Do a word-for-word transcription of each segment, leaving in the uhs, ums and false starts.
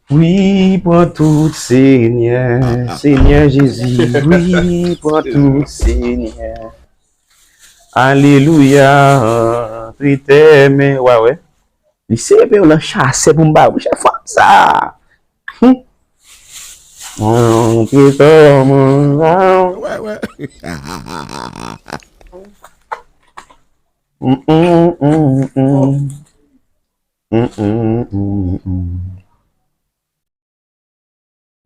Wi, pran tout, Senyè, Senyè Jezi, wi, pran tout, Senyè. Alelouya, trete men, w a wè. Li sere pen yo nan chasè pou m ba yo. Monchè, fanm sa. Hum. Hum, trete men. Wè, wè. Hum, hum, hum, hum. Hum, hum, hum, hum.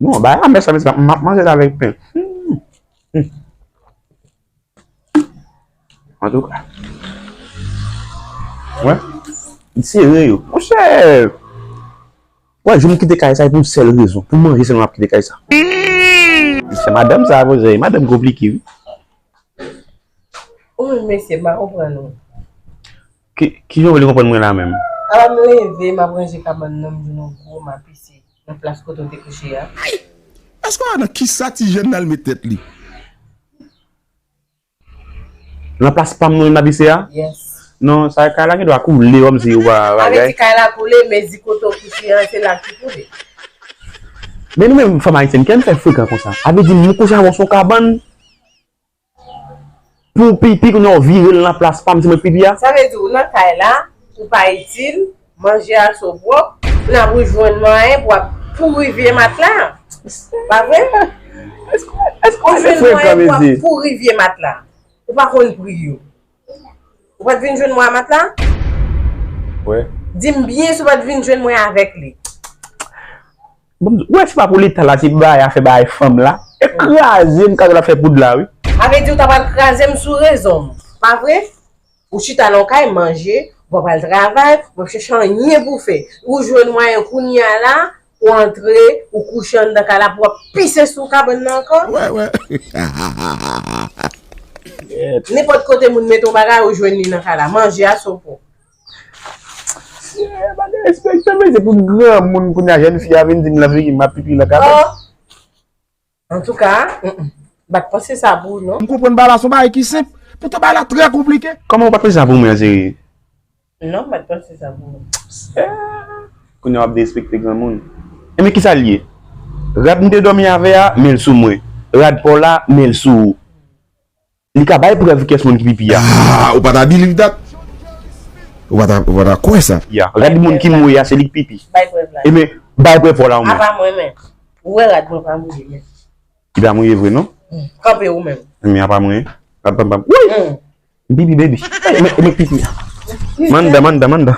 Non, bagay la mès la, mès la, m ap manje l avèk pen. Hmm. Hmm. Antouka. Wè. Li sere yo. Monchè! Wè, jou m kite kay sa, e pou yon sèl rezon. Pou manje sèlman m ap kite kay sa. Se madanm sa, monchè. Madanm konplike, wi. Ou menm mesye, m pa konprann ou. Ki, ki jan w vle konprann mwen la menm? Apa m leve, m ap ranje kabann nan, m jwenn yon gwo m ap pise nan plas kote w te kouche a. Èske w wè nan kisa ti jèn nan al met tèt li? Nan plas pa m nan w ap pise a? Yes. Non, sa kay la gen dwa koule kòmsi ou pa bagay. Sa vle di kay la koule, mezi kote w kouche an, se la ki koule. Men nou menm fanm ayisyèn, ki jan n fè frekan konsa? A vle di moun kouche avè w sou yon kabann, pou w pipi, kounye a w vire l nan plas pa m, se mwen k pipi a? Sa vle di ou nan kay la, ou pa itil, manje a sou pwòp, kounye a pou w jwenn mwayen pou w ap pouri vye matla. Pa vre? Èske, èske w ap fè frekan, mesye? Ou jwenn mwayen pou w ap pouri vye matla. Ou pa konn pri yo. Ou pa t vin jwenn mwen a matla? Wè. Di m byen si w pa t vin jwenn mwen avèk li. Bon, ou wè, se pa pou leta la, se bagay afè bagay fanm la. E kraze m, kraze l ap fè poud la, wi. Sa vle di ou ta pral kraze m sou rezon m, pa vre? Ou chita nan kay manje, w pa pral travay, w ap chèche anyen pou w fè. Ou jwenn mwayen kounye a la, ou antre, ou kouche anndan kay la, pou w ap pise sou kabann nan ankò. Wè, wè. Nenpòt kote moun mete yon bagay, ou jwenn li nan kay la. Manje a sou po. Eh, pa gen respekte, men se pou granmoun kounye a, jèn fi a vin di m nan figi m ap pipi nan kabann. Oh. Antouka, m pa t panse sa pou ou, non. M konprann bagay la, se yon bagay ki senp. Poutan bagay la trè konplike. Kòman ou pa t panse sa pou mwen, cheri? Non, m pa t panse sa pou ou. Eh, kounye a w ap derespekte granmoun. Enben, kisa l ye? Rad m te dòmi avè a, men l sou mwen. Rad pa w la, men l sou ou. Li ka bay prèv kiyès moun ki pipi a. Ah, ou pa ta believe that? Ou pa ta, ou pa ta kwè sa? Ya, rad moun ki mouye a, se li ki pipi. Bay prèv la. Enben, bay prèv pa w la ou menm. Apa mwen menm. Ou wè rad mwen pa mouye menm. Li pa mouye vre, non? Hmm. Kanpe ou menm. Enben, apa mwen. Rad pa m pa m. Woy! Hmm. Bibi, baby. Enben, enben, pipi a. Manda, manda, manda.